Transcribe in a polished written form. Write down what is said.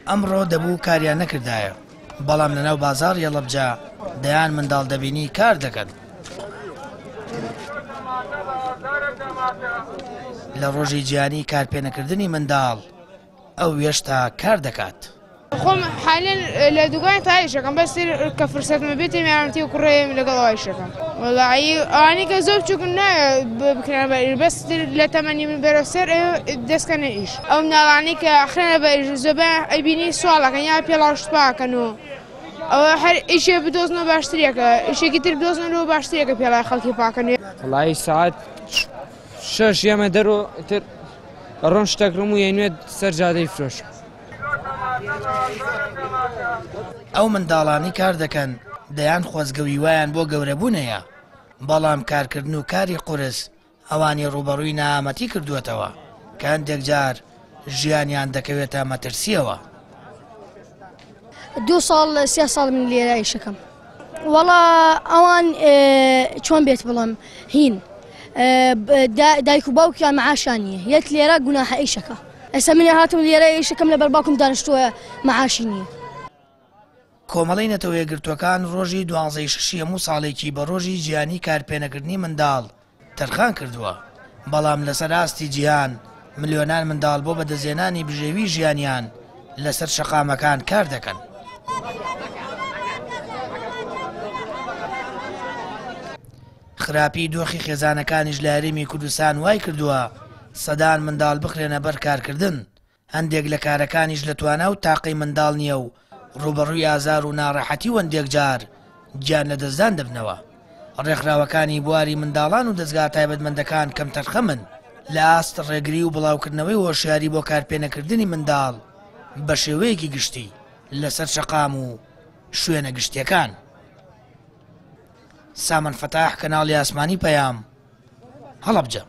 ئەمڕۆ دەبوو کاریان نەکردایە، بەڵام لەناو بازاڕی هەڵەبجە دەیان منداڵ دەبینی کار دەکەن. لە ڕۆژی جیهانی کارپێنەکردنی منداڵ، ئەو هێشتا کار دەکات. خۆم حالێن لە دوکان تا ئیشەکەم بەس کە فرسەتمە بێتێ یارمەتی و کوڕێم لەگەڵ ئەوە ئیشەکەم وەڵایی ئەوانەی کە زۆر بچووکن نایە بکرێنە بە ئیش بەس لە تەمەنی من بەرەو سەر دەستکەنە ئیش ئەو مناڵانەی کە ئەخرێنە بە ئیش زۆربەیان ئەیبینی سواڵەکەن یا پێڵاو شتپاکەن و ئەوە هەر ئیشێ بدۆزنەوە باشترێکە ئیشێکی تر بدۆزنەوە باشترێکە پێڵای خەڵکی پاکەن. وەڵایی سەعات شەش یەمە دەرۆ ئیتر ڕۆن شتەکڕم و یەنوێت سەر جادەی فرۆشم. ئەو منداڵانەی کار دەکەن دەیان خۆزگە و هیوایان بۆ گەورەبوون هەیە، بەڵام کارکردن و کاری قورس ئەوانی ڕووبەڕووی نەهامەتی کردووەتەوە کە هەندێک جار ژیانیان دەکەوێتە مەترسییەوە. دوو ساڵ سێ ساڵ من لێرە ئیشەکەم وەڵا ئەوان چۆن بێت بڵم هین دایک و باوکیان معاشان نییە یەک لێرە گوناحە ئیشەکە ئێستا من هاتم لێرە ئیشەکەم لەبەر باوکم دانیشتووە معاشی نییە. کۆمەڵەی نەتەوە یەکگرتووەکان ڕۆژی دوانزەی شەشی هەموو ساڵێکی بە ڕۆژی جیهانی کارپێنەکردنی منداڵ تەرخان کردووە، بەڵام لەسەر ئاستی جیهان ملیۆنان منداڵ بۆ بەدەستهێنانی بژێوی ژیانیان لەسەر شەقامەکان کار دەکەن. خراپی دۆخی خێزانەکانیش لە هەرێمی کوردستان وایکردووە سەدان منداڵ بخرێنە بەر کارکردن، هەندێک لە کارەکانیش لە توانا و تاقەی منداڵ نییە و ڕووبەڕووی ئازار و ناڕەحەتی و هەندێکجار گیان لەدەستدان دەبنەوە. ڕێکخراوەکانی بواری منداڵان و دەزگا تایبەتمەندەکان کەمتەرخەمن لە ئاست ڕێگری و بڵاوکردنەوەی هۆشیاری بۆ کارپێنەکردنی منداڵ بە شێوەیەکی گشتی لەسەر شەقام و شوێنە گشتییەکان. سامان فەتاح، کەناڵی ئاسمانی پەیام، هەڵەبجە.